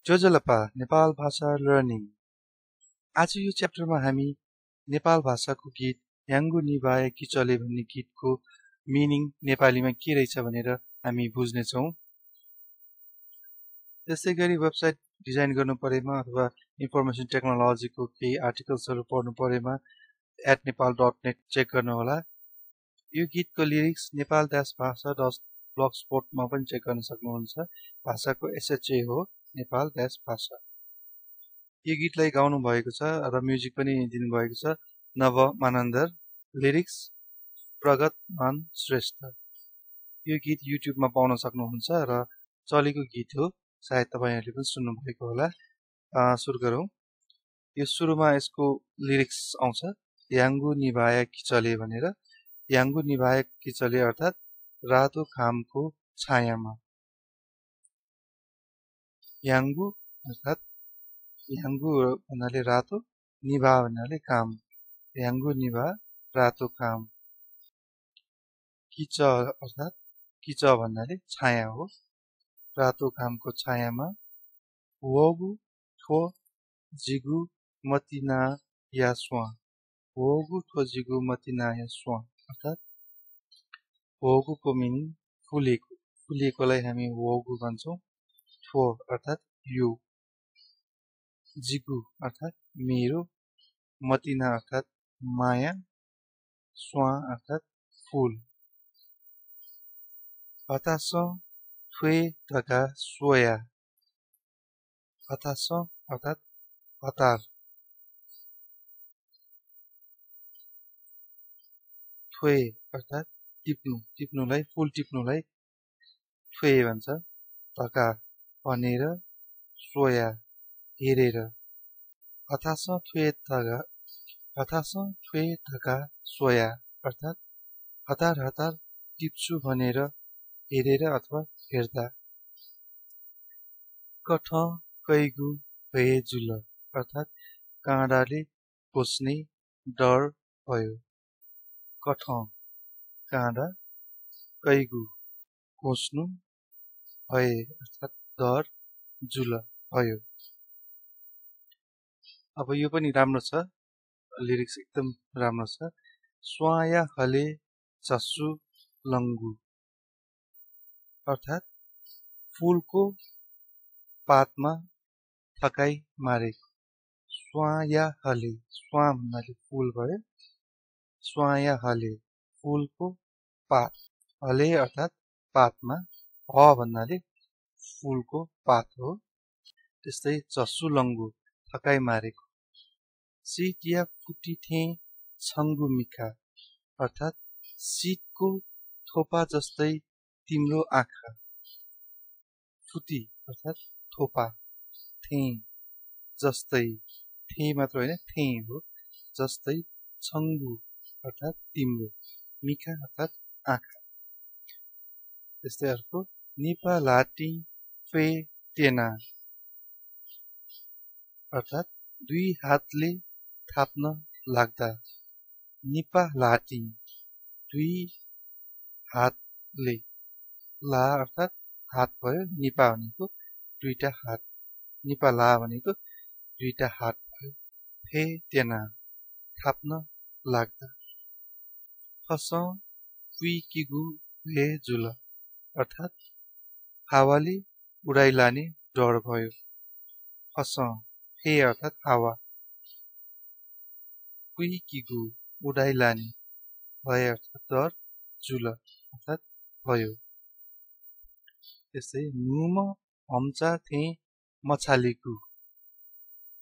जोजलपा नेपाल भाषा लर्निङ। आज यो च्याप्टरमा हामी नेपाल भाषाको गीत याङ्गु निभाए कि चले भन्ने गीतको मिनिङ नेपालीमा के रहेछ भनेर हामी बुझ्नेछौँ। त्यसै गरी वेबसाइट डिजाइन गर्नु परेमा अथवा इन्फर्मेसन टेक्नोलोजीको केही आर्टिकल्सहरू पढ्नु परेमा @nepal.net चेक गर्नुहोला। यो गीतको लिरिक्स nepal-bhasha.blogspot.मा पनि चेक गर्न सक्नुहुन्छ। भाषाको SHA हो नेपाल-भाषा। यो गीतलाई गाउनु भएको छ र म्युजिक पनि दिनुभएको छ नव मानन्दर, लिरिक्स प्रगत मान श्रेष्ठ। यो गीत युट्युबमा पाउन सक्नुहुन्छ र चलेको गीत हो, सायद तपाईहरुले पनि सुन्नु भएको होला। सुरु गरौँ। यो सुरुमा यसको लिरिक्स आउँछ याङ्गु निभाए कि चले भनेर। याङ्गु निभाए कि चले अर्थात रातो घामको छायामा। याङ्गु अर्थात याङ्गु भन्नाले रातो, निभा भन्नाले काम। याङ्गु निभा रातो काम। किच अर्थात किच भन्नाले छाया हो। रातो घामको छायामा वगु ठो जिगु मतिना या स्वा। वगु ठो जिगु मतिना या स्वा अर्थात वगुको मिनिङ फुलेको। फुलेकोलाई हामी वगु भन्छौँ। ठो अर्थात यो। जिगु अर्थात मेरो। मतिना अर्थात माया। स्वा अर्थात फूल। हतास ठुए ढका सोया। हतास अर्थात हतार। ठुए अर्थात टिप्नु। टिप्नुलाई फूल टिप्नुलाई ठुए भन्छ। ढका भनेर, सोया हेरेर। हतास ठुए ढका सोया अर्थात हतार हतार टिप्छु भनेर हेरेर अथवा हेर्दा। कठ कैगु भए जुल अर्थात काँडाले खोस्ने डर भयो। कठ काँडा, कैगु खोस्नु, भए अर्थात डर, जुल भयो। अब यो पनि राम्रो छ, लिरिक्स एकदम राम्रो छ। स्वाया हले चस्सु लङ्गु अर्थात फूलको पातमा थकाइ मारेको। स्वाया हले, स्वा भन्नाले फूल भयो। स्वाया हले फूलको पात। हले अर्थात पातमा। ह भन्नाले फूलको पात हो। त्यस्तै चस्सु लङ्गु थकाइ मारेको। सिटिया फुटी थे छङ्गु मिखा अर्थात शीतको थोपा जस्तै तिम्रो आँखा। फुटी अर्थात थोपा। थे जस्तै, थे मात्र होइन थे हो, जस्तै। छङ्गु अर्थात तिम्रो। मिखा अर्थात आँखा। त्यस्तै अर्को निपा लाटी फे टेना अर्थात दुई हातले थाप्न लाग्दा। निपा लाटी दुई हातले। ला अर्थात हात भयो। निपा भनेको दुईटा हात। निपा ला भनेको दुईटा हात भयो। फे टेना थाप्न लाग्दा। फस कुइकिगु भे जुल अर्थात हावाले उडाइ लाने डर भयो। फस फे अर्थात हावा। कुइकिगु उडाइ लाने, भए अर्थात डर, जुल अर्थात भयो। त्यस्तै नुम हम्चा थे मछालीगु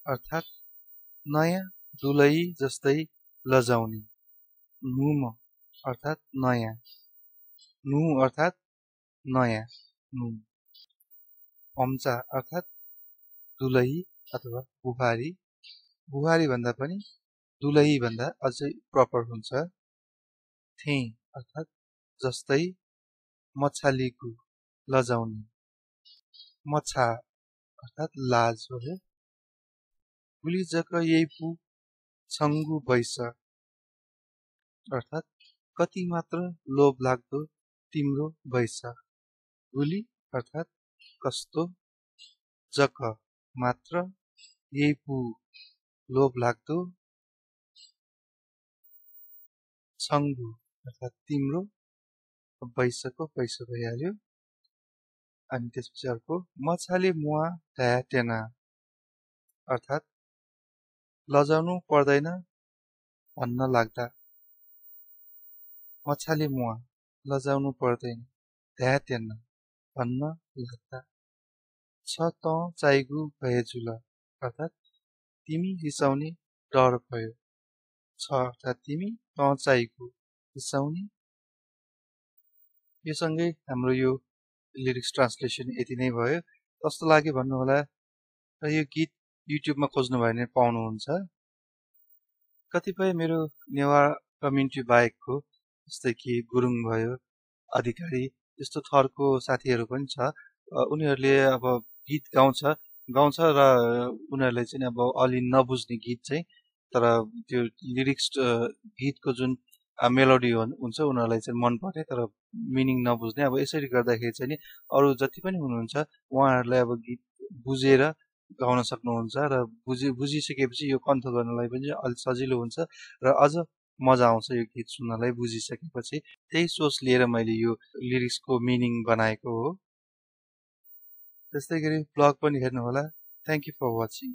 अर्थात नयाँ दुलही जस्तै लजाउने। नुम अर्थात नयाँ। नु अर्थात नयाँ। नु। हम्चा अर्थात दुलही अथवा बुहारी। बुहारी भन्दा पनि दुलही भन्दा अझै प्रपर हुन्छ। थे अर्थात जस्तै। मछालीगु लजाउने। मछा अर्थात लाज हो। गुली जक येपु छङ्गु बैस अर्थात कति मात्र लोभ लाग्दो तिम्रो बैस। गुली अर्थात कस्तो, जक मात्र यही पु लोभ लाग्दो छङ्गु अर्थात् तिम्रो वैशको पैसो भइहाल्यो अनि त्यसपछि अर्को मछाले मुवा ढ्याटेना अर्थात् लजाउनु पर्दैन भन्न लाग्दा मछाले मुवा लजाउनु पर्दैन ढ्याटेना भन्न लाग्दा छ त चाइगु भएजुल अर्थात् तिमी रिसाउने डर भयो छ अर्थात् तिमी त चाइगु रिसाउने यो सँगै हाम्रो यो लिरिक्स ट्रान्सलेसन यति नै भयो कस्तो लाग्यो भन्नुहोला र यो गीत युट्युबमा खोज्नु भयो भने पाउनुहुन्छ कतिपय मेरो नेवार कम्युनिटी बाहेकको जस्तै कि गुरुङ भयो अधिकारी त्यस्तो थरको साथीहरू पनि छ उनीहरूले अब गीत गाउँछ र उनीहरूले चाहिँ अब अलि नबुझ्ने गीत चाहिँ तर त्यो लिरिक्स गीतको जुन मेलोडी हुन्छ उनीहरूलाई चाहिँ मन पर्ने तर मिनिङ नबुझ्ने अब यसरी गर्दाखेरि चाहिँ नि अरू जति पनि हुनुहुन्छ उहाँहरूलाई अब गीत बुझेर गाउन सक्नुहुन्छ र बुझिसकेपछि यो कन्ठ गर्नलाई पनि अलिक सजिलो हुन्छ र अझ मजा आउँछ यो गीत सुन्नलाई बुझिसकेपछि त्यही सोच लिएर मैले यो लिरिक्सको मिनिङ बनाएको हो त्यस्तै गरी ब्लग पनि हेर्नुहोला थ्याङ्क यू फर वाचिङ